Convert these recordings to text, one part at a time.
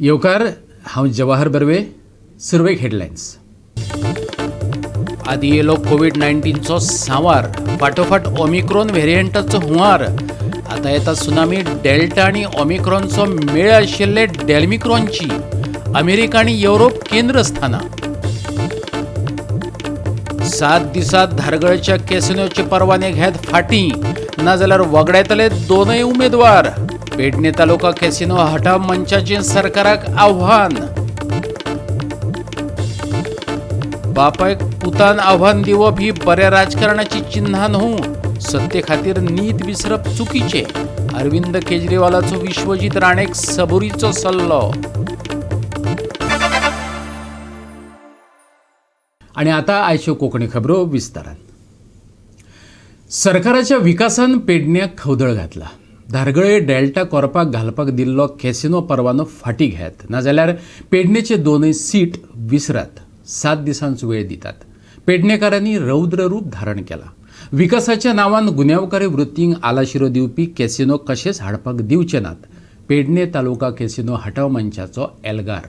येवकार. हांव जवाहर बर्वे. सुरवेक हेडलायन्स. आदी येयलो कोवीड 19चो सांवार, फाटोफाट ओमिक्रॉन व्हेरियंटाचो हुंवार. आतां येता सुनामी डेल्टा आनी ओमिक्रॉनचो मेळ आशिल्ले डेल्मिक्रॉनची. अमेरिका आनी युरोप केंद्रस्थानां. 7 दिसात धारगळच्या कॅसिनोचे परवाने घेत फाटीं, नाजाल्यार वगडायतले दोनय उमेदवार. पेडणे तालुका कॅसिनो हटाव मंचाचें सरकाराक आव्हान. बापायक पुतान आव्हान दिवप ही बऱ्या राजकारणाची चिन्हां न्हू. सत्ते खातीर नीत विसरप चुकीचें. अरविंद केजरीवालाचो विश्वजीत राणेक सबुरीचो सल्लो. आणि आता आयच्यो कोंकणी खबरो विस्तारान. सरकाराच्या विकासान पेडण्याक खवदळ घातला. धारगळे डेल्टा कॉर्पाक घालपाक दिल्लो कॅसिनो परवानो फाटीं घेयात, नाजाल्यार पेडणेचे दोनय सीट विसरात. 7 दिसांचो वेळ दितात. पेडणेकारांनी रौद्र रूप धारण केलां. विकासाच्या नांवान गुन्यांवकारी वृत्तींक आलाशिरो दिवपी कॅसिनो कशेंच हाडपाक दिवचे नात. पेडणे तालुका कॅसिनो हटाव मंचाचो एल्गार.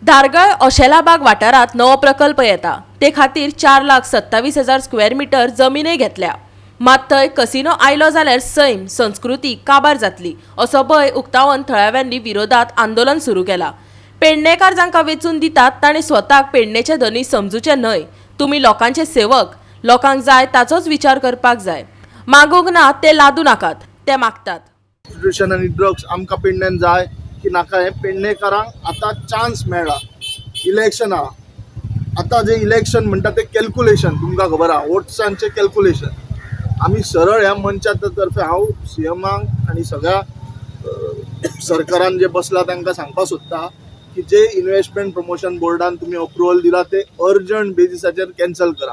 धारगळ ओशेलाबाग वाठारांत नवो प्रकल्प येता, ते खातीर 4,27,000 स्क्वेअर मिटर जमीनय घेतल्या. मात थंय कसिनो आयलो जाल्यार सैम संस्कृती काबार जातली असो भंय उक्तावन थळाव्यांनी विरोधात आंदोलन सुरू केला. पेडणेकार जांकां वेंचून दितात तांणी स्वताक पेडणेचे धनी समजूचे न्हय. तुमी लोकांचे सेवक, लोकांक जाय ताचोच विचार करपाक जाय. मागूंक ना ते लादू नाकात, ते मागतात. प्रोस्टिट्यूशन आनी ड्रग्स आमकां पेडण्यान जाय की नाका हें पेडणेकारांक आतां चान्स मेळ्ळा. इलेक्शन आहा आतां, जे इलेक्शन म्हणटा तें कॅल्कुलेशन तुमकां खबर आहा, वोट्सांचें कॅल्कुलेशन. आमी सरळ ह्या मंचा तर्फे हांव सीएमाक आनी सगळ्या सरकारान जे बसला तांकां सांगपाक सोदता की जे इन्व्हेस्टमेंट प्रमोशन बोर्डान तुमी अप्रुवल दिला ते अर्जंट बेजिसाचेर कॅन्सल करा.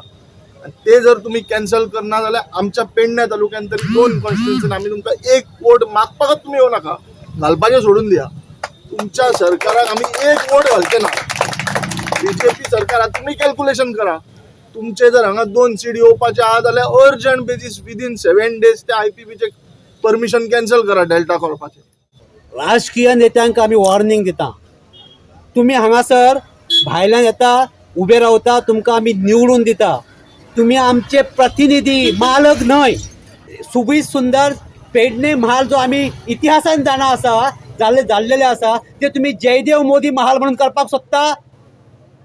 आनी ते जर तुमी कॅन्सल करना जाल्यार आमच्या पेडण्या तालुक्यान तरी दोन कॉन्स्टिट्युन्सीन आमी तुमकां एक वोट मागपाकच तुमी येवं नाका, घालपाचें सोडून दिया. तुमच्या सरकाराक आमी एक वोट घालचे ना. बीजेपी सरकाराक तुमी कॅल्कुलेशन करा. तुमचे जर हांगा दोन सीट येवपाचे आहा जाल्यार अर्जंट बेजीस विदीन 7 डेज ते आयपीबीचे परमिशन कॅन्सल करा डेल्टा कॉर्पाचे. राजकीय नेत्यांक आमी वॉर्निंग दिता, तुमी हांगासर भायल्यान येता, उबे रावता, तुमकां आमी निवडून दिता. तुमी आमचे प्रतिनिधी, मालक न्हय. सुबीत सुंदर पेडणे म्हाल जो आमी इतिहासान जाणा आसा, जाल्लेले आसा, ते तुमी जयदेव मोदी महाल म्हणून करपाक सोदता.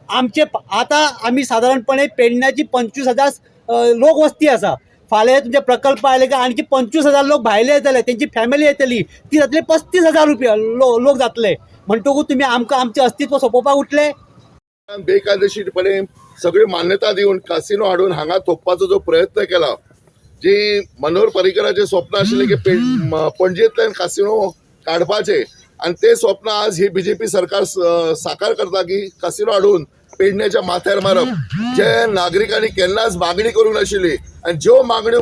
आमचे आतां आमी सादारणपणे पेडण्याची 25,000 लोक वस्ती आसा. फाल्यां तुमचे प्रकल्प आयले काय आणखी 25,000 लोक भायले येतले, तेंची फॅमिली येतली, ती जातली 35,000 रुपया लोक जातले. म्हणटकूच तुमी आमकां आमचें अस्तित्व सोंपोवपाक उठले. बेकायदेशीरपणे सगळी मान्यता दिवन कासिनो हाडून हांगा थोपपाचो जो प्रयत्न केला, जी मनोहर पर्रीकराचें स्वप्न आशिल्लें की पणजेंतल्यान कासिनो काडपाचें, आनी तें स्वप्न आज ही बीजेपी सरकार साकार करता की कासिनो हाडून पेडण्याच्या माथ्यार मारप, जे नागरिकांनी केन्नाच मागणी करूंक नाशिल्ली आनी ज्यो मागण्यो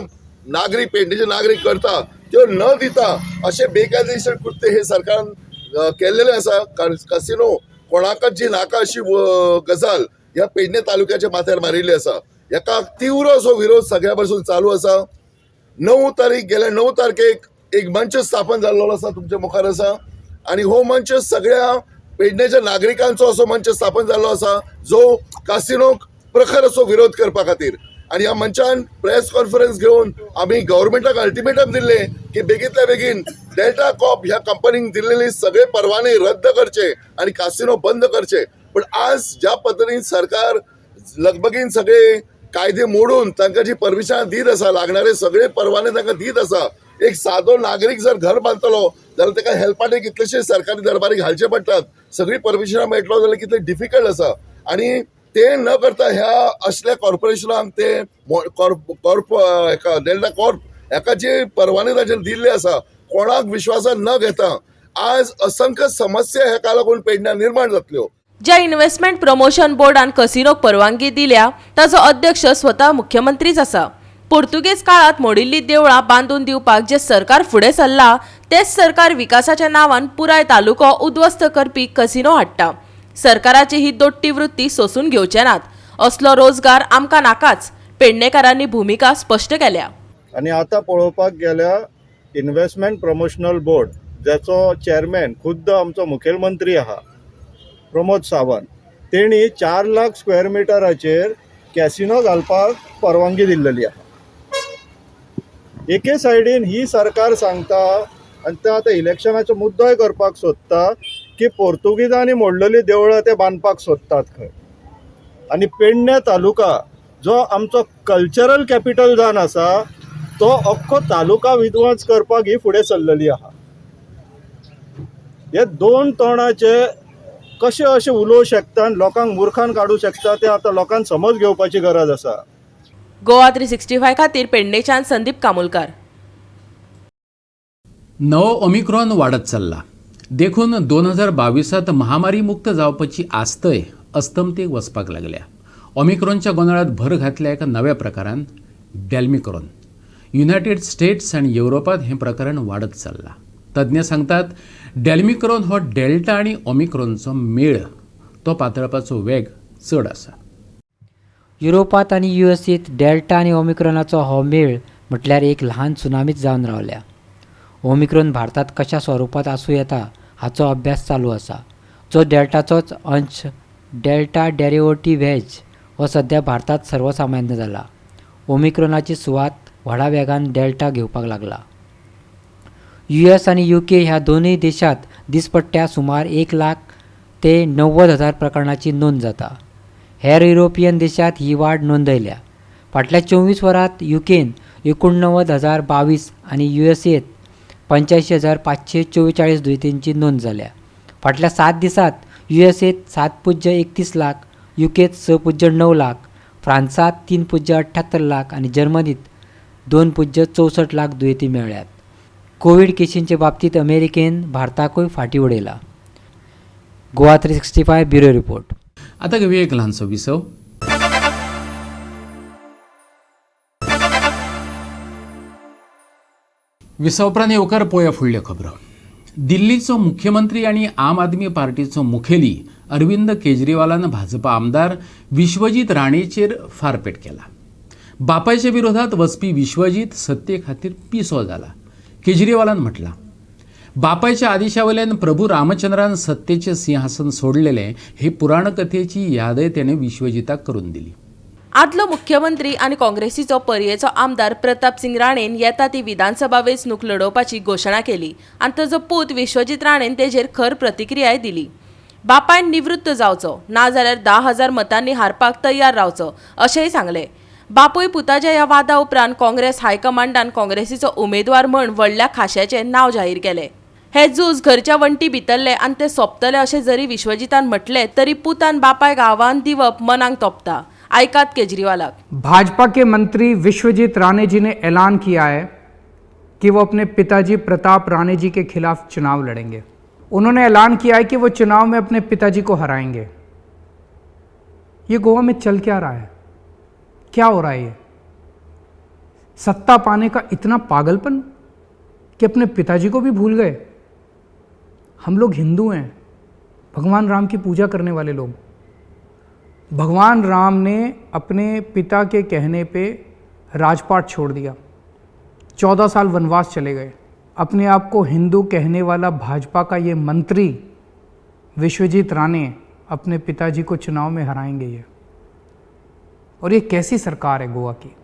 नागरीक पेडणेचे नागरीक करता त्यो न दिता अशें बेकायदेशीर कृत्य हे सरकारान केल्लेलें आसा. कासिनो कोणाकच जी नाका अशी गजाल ह्या पेडणे तालुक्याच्या माथ्यार मारिल्ली आसा. हेका तीव्र असो विरोध सगळ्या पासून चालू आसा. 9 तारीख गेल्या 9 तारखेक एक मंच स्थापन जाल्लो आसा, तुमच्या मुखार आसा. आनी हो मंच सगळ्या पेडण्याच्या नागरिकांचो असो मंच स्थापन जाल्लो आसा जो कासिनोक प्रखर असो विरोध करपा खातीर. आनी ह्या मंचान प्रेस कॉन्फरन्स घेवन आमी गव्हर्मेंटाक अल्टिमेटम दिल्लें की बेगींतल्या बेगीन डेल्टा कॉर्प ह्या कंपनीक दिल्लेली सगळे परवाने रद्द करचे आनी कासिनो बंद करचे. पण आज ज्या पद्दतीन सरकार लगबगीन सगळे कायदे मोडून तांकां जी परमिशनां दीत आसा, लागणारे सगळे परवाने तांकां दीत आसा, एक सादो नागरीक जर घर बांदतलो जाल्यार ताका हेल्पाटे कितलेशे सरकारी दरबारी घालचे पडटात, सगळीं परमिशनां मेळटलो जाल्यार कितले डिफिकल्ट आसा. आनी ते न करता ह्या असल्या कॉर्पोरेशनांक ते कॉर्प हेका डेल्टा कॉर्प हेका जे परवाने ताचेर दिल्ले आसा, कोणाक विश्वासान न घेता आज असंख्य समस्या हेका लागून पेडण्यां निर्माण जातल्यो. ज्या इन्व्हेस्टमेंट प्रमोशन बोर्डान कसिनोक परवानगी दिल्या ताचो अध्यक्ष स्वता मुख्यमंत्रीच आसा. पोर्तुगेज काळात मोडिल्ली देवळां बांदून दिवपाक जे सरकार फुडें सरला तेच सरकार विकासाच्या नांवान पुराय तालुको उद्ध्वस्त करपी कसिनो हाडटा. सरकाराची ही दोट्टी वृत्ती सोसून घेवचे नात. असलो रोजगार आमकां नाकाच. पेडणेकारांनी भुमिका स्पश्ट केल्या. आनी आतां पळोवपाक गेल्यार इन्व्हेस्टमेंट प्रमोशनल बोर्ड जाचो चॅरमॅन खुद्द आमचो मुखेलमंत्री आहा प्रमोद सावंत, तेणी 4 लाख स्क्वेअर मिटराचेर कॅसिनो घालपाक परवानगी दिल्लेली आहा. एके सायडीन ही सरकार सांगता आनी ते आतां इलेक्शनाचो मुद्दोय करपाक सोदता की पोर्तुगीजांनी मोडलेली देवळां ते बांदपाक सोदतात खंय. आनी पेडणे तालुका जो आमचो कल्चरल कॅपिटल जावन आसा तो अख्खो तालुका विध्वंस करपाक ही फुडें सरलेली आहा. हे दोन तोंडाचे कशे अशें उलोवं शकता आनी लोकांक मुर्खान काडूं शकता ते आतां लोकांक समज घेवपाची गरज आसा. गोवा 365 खातीर पेडणेच्यान संदीप कामुलकार. नवो ओमिक्रॉन वाडत चल्ला देखून 2022 महामारी मुक्त जावपाची आस्तय अस्तमतेक वचपाक लागल्या. ओमिक्रॉनच्या गोंदळात भर घातल्या एका नव्या प्रकारान डेल्मिक्रॉन. युनायटेड स्टेट्स आनी युरोपांत हें प्रकरण वाडत चल्लां. तज्ञ सांगतात डेल्मिक्रॉन हो डेल्टा आनी ओमिक्रॉनचो मेळ, तो पातळपाचो वेग चड आसा. युरोपांत आनी युएसएत डेल्टा आनी ओमिक्रॉनाचो हो मेळ म्हटल्यार एक ल्हान सुनामीच जावन रावल्या. ओमिक्रॉन भारतांत कशा स्वरुपांत आसूं येता हाचो अभ्यास चालू आसा, जो डेल्टाचोच अंश डेल्टा डेरिव्हेटिव्ह हो सध्या भारतांत सर्वसामान्य जाला. ओमिक्रॉनाची सुवात व्हडा वेगान डेल्टा घेवपाक लागला. युएस आनी युके ह्या दोनूय देशांत दिसपट्ट्या सुमार 1 लाख ते 90,000 प्रकरणांची नोंद जाता. हेर युरोपियन देशांत ही वाड नोंदयल्या. फाटल्या 24 वरांत युकेन 89,022 आनी युएसएत 85,544 दुयेंतींची नोंद जाल्या. फाटल्या 7 दिसांत युएसएत 7.31 लाख, युकेत 6.9 लाख, फ्रांसांत 3.78 लाख आनी जर्मनीत 2.64 लाख दुयेंती मेळ्ळ्यात. कोवीड केशींचे बाबतींत अमेरिकेन भारताकूय फाटीं उडयला. Goa 365 bureau report. आता घेवया एक ल्हानसो विसव. विसव उपरांत येवकार पळोवया फुडल्यो खबरो. दिल्लीचो मुख्यमंत्री आनी आम आदमी पार्टीचो मुखेली अरविंद केजरीवालान भाजपा आमदार विश्वजीत राणेचेर फारपेट केला. बापायच्या विरोधात वचपी विश्वजीत सत्ते खातीर पिसो जाला. केजरीवालान म्हटलां, बापायच्या आदेशा वयल्यान प्रभू रामचंद्रान सत्तेचें सिंहासन सोडलेलें हे पुराणकथेची यादय तेणें विश्वजिताक करून दिली. आदलो मुख्यमंत्री आनी काँग्रेसीचो पर्येचो आमदार प्रताप सिंग राणेन येता ती विधानसभा वेंचणूक लडोवपाची घोशणा केली आनी ताजो पूत विश्वजीत राणेन तेजेर खर प्रतिक्रियाय दिली. बापायन निवृत्त जावचो नाजाल्यार 10,000 मतांनी हारपाक तयार रावचो अशेंय सांगलें. बापूय पुताच्या ह्या वादा उपरांत काँग्रेस हायकमांडान काँग्रेसीचो उमेदवार म्हण व्हडल्या खाश्याचें नांव जाहीर केलें. हे झूज घरच्या वण्टी भितरले आनी ते सोंपतले अशें जरी विश्वजितान म्हटलें तरी पुतान बापायक आव्हान दिवप मनाक तोपता. आयकात केजरीवालाक. भाजपा के मंत्री विश्वजीत राणे जी ने ऐलान किया है कि वो अपने पिताजी प्रताप राणे जी के खिलाफ चुनाव लड़ेंगे. उन्होंने ऐलान किया है कि वो चुनाव में अपने पिताजी को हराएंगे. ये गोवा में चल क्या रहा है, क्या हो रहा है? ये सत्ता पाने का इतना पागलपन कि अपने पिताजी को भी भूल गए. हम लोग हिंदू हैं, भगवान राम की पूजा करने वाले लोग. भगवान राम ने अपने पिता के कहने पे राजपाट छोड़ दिया, 14 साल वनवास चले गए. अपने आप को हिंदू कहने वाला भाजपा का ये मंत्री विश्वजीत राणे अपने पिताजी को चुनाव में हराएंगे ये. और ये कैसी सरकार है गोवा की?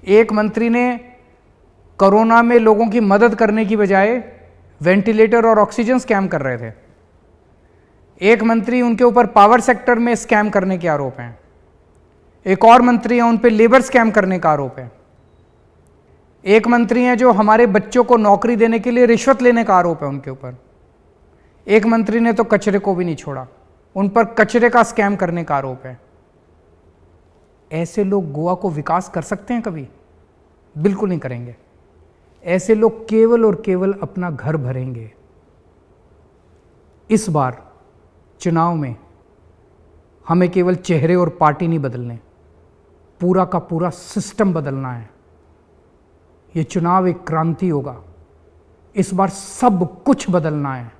एक मंत्री ने कोरोना में लोगों की मदद करने की बजाय वेंटिलेटर और ऑक्सीजन स्कैम कर रहे थे. एक मंत्री उनके ऊपर पावर सेक्टर में स्कैम करने के आरोप हैं. एक और मंत्री हैं उन पर लेबर स्कैम करने का आरोप है. एक मंत्री हैं जो हमारे बच्चों को नौकरी देने के लिए रिश्वत लेने का आरोप है उनके ऊपर. एक मंत्री ने तो कचरे को भी नहीं छोड़ा, उन पर कचरे का स्कैम करने का आरोप है. ऐसे लोग गोवा को विकास कर सकते हैं कभी? बिल्कुल नहीं करेंगे. ऐसे लोग केवल और केवल अपना घर भरेंगे. इस बार चुनाव में हमें केवल चेहरे और पार्टी नहीं बदलने, पूरा का पूरा सिस्टम बदलना है. ये चुनाव एक क्रांति होगा. इस बार सब कुछ बदलना है.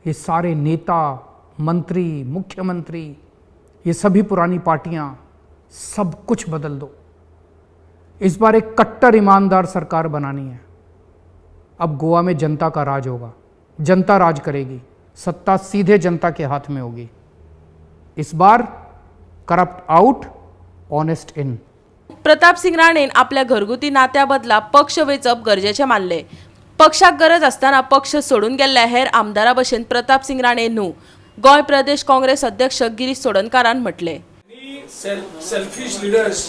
ये सारे नेता, मंत्री, मुख्यमंत्री, ये सभी पुरानी पार्टियां, सब कुछ बदल दो. इस बार एक कट्टर ईमानदार सरकार बनानी है. अब गोवा में जनता का राज होगा, जनता राज करेगी, सत्ता सीधे जनता के हाथ में होगी। इस बार corrupt out, honest in. Pratap Singh राणेन आपल्या घरगुती नात्या बदला पक्ष वेचप गरजेचें मानले। पक्षाक गरज आसतना पक्ष सोडून गेल्ल्या हेर आमदारा भशेन प्रताप सिंग राणे न्हू, गोंय प्रदेश काँग्रेस अध्यक्ष गिरीश चोडणकारान म्हटलें। सेल्फिश लिडर्स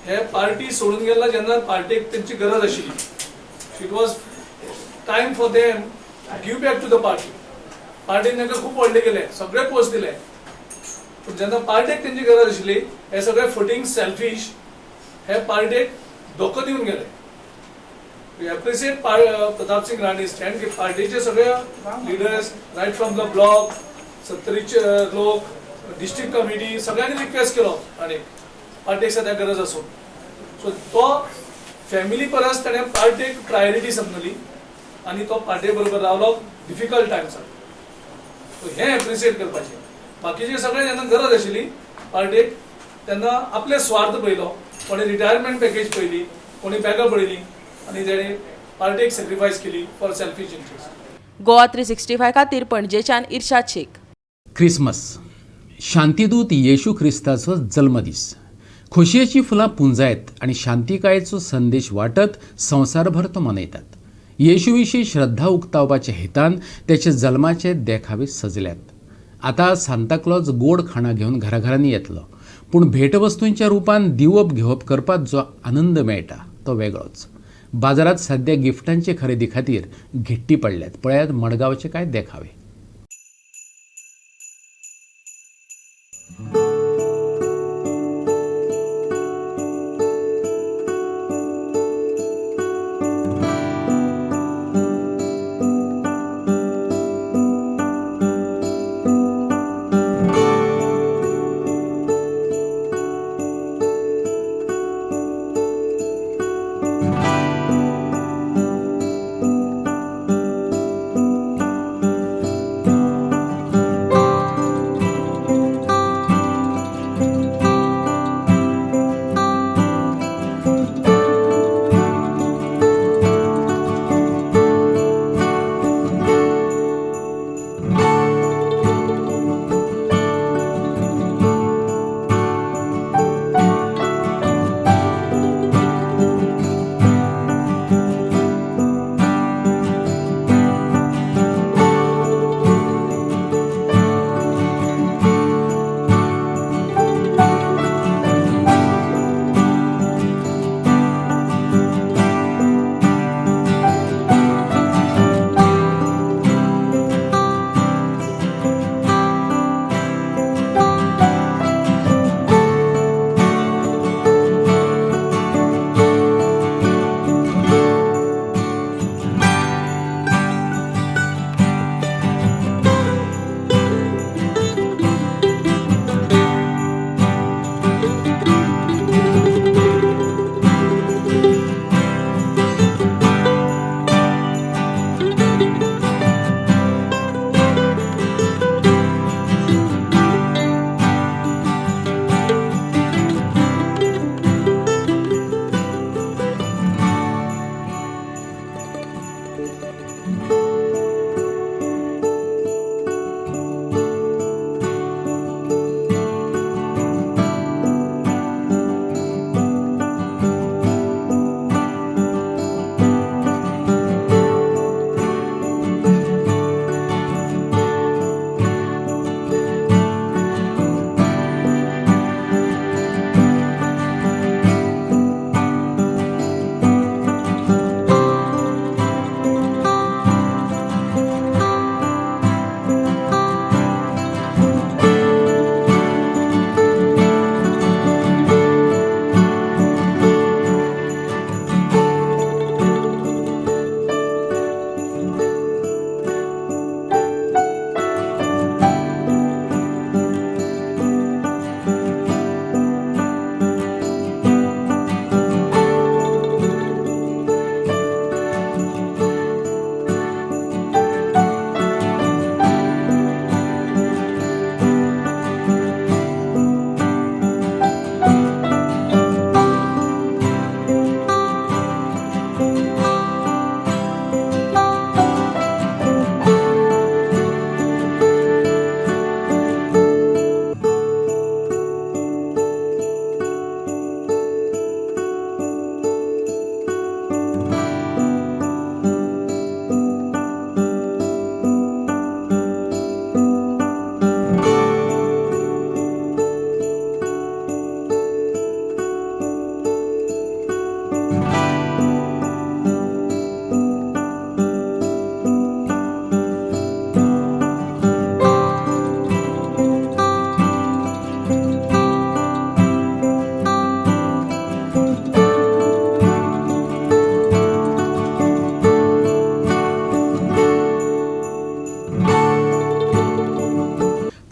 हे पार्टी सोडून गेला जेन्ना पार्टीक तेंची गरज आशिल्ली। It was time for them give back to the party. पार्टीन तांकां खूब व्हडले केले, सगळे पोस्ट दिले, पूण जेन्ना पार्टीक तेंची गरज आशिल्ली हे सगळे फटींग सेल्फिश हे पार्टीक धोको दिवन गेले। We appreciate Pratap Singh Rane stand की पार्टीचे सगळे leaders right from the block, सत्तरीचे लोक, डिस्ट्रिक्ट कमिटी सगळ्यांनी रिक्वेस्ट केलो आनी पार्टीक सद्या गरज आसून सो तो फॅमिली परस ताणें पार्टीक प्रायोरिटी समजली आनी तो पार्टी बरोबर रावलो डिफिकल्ट टायम्सार। सो हें एप्रिशिएट करपाचें। बाकीचे सगळे जेन्ना गरज आशिल्ली पार्टीक तेन्ना आपले स्वार्थ पळयलो, कोणी रिटायरमेंट पॅकेज पळयली, कोणी बॅगां पळयली आनी तेणे पार्टीक सॅक्रिफायस केली फॉर सेल्फिश इंट्रस्ट। गोवा 365 खातीर पणजेच्यान इर्शाद शेख। क्रिसमस शांतिदूत येशू ख्रिस्ताचो जल्मदीस। खोशयेची फुलां पुंजायत आनी शांतिकायेचो संदेश वाटत संवसारभर तो मनयतात। येशू विशीं श्रद्धा उक्तावपाच्या हेतान तेचे जल्माचे देखावे सजल्यात। आतां सांताक्लॉज गोड खाणां घेवन घराघरांनी येतलो, पूण भेटवस्तूंच्या रुपान दिवप घेवप करपाक जो आनंद मेळटा तो वेगळोच। बाजारात सध्या गिफ्टांचे खरेदी खातीर घिट्टी पडल्यात। पळयात मडगांवचे काय देखावे।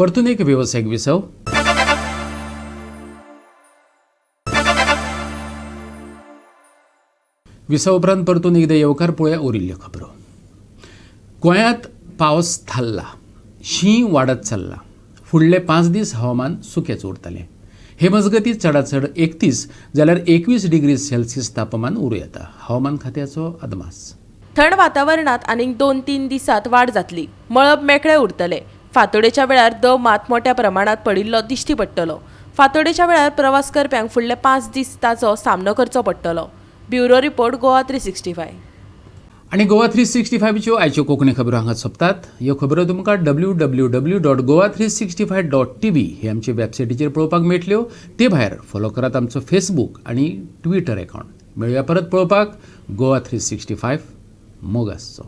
परतून एक वेवसायीक विसव. विसव उपरांत परतून एकदां येवकार. पळोवया उरिल्ल्यो खबरो. गोंयांत पावस थारला, शीं वाडत चल्ला. फुडले 5 दीस हवामान सुकेंच उरतलें. हे मजगतीं चडांत चड 31 जाल्यार 21 डिग्री सेल्सियस तापमान उरूं येता. हवामान खात्याचो अदमास. थंड वातावरणांत आनीक 2-3 दिसांत वाड जातली. मळब मेकळें उरतलें. फांतोडेच्या वेळार दव मात मोट्या प्रमाणांत पडिल्लो दिश्टी पडटलो. फांतोडेच्या वेळार प्रवास करप्यांक फुडले 5 दीस ताचो सामनो करचो पडटलो. Bureau report, Goa 365. आनी गोवा 365च्यो आयच्यो कोंकणी खबरो हांगा सोंपतात. ह्यो खबरो तुमकां www.goa365.tv हे आमचे वेबसायटीचेर पळोवपाक मेळटल्यो. ते भायर फॉलो करात आमचो फेसबूक आनी ट्विटर एकावंट. मेळुया परत पळोवपाक गोवा 365. मोग आसचो.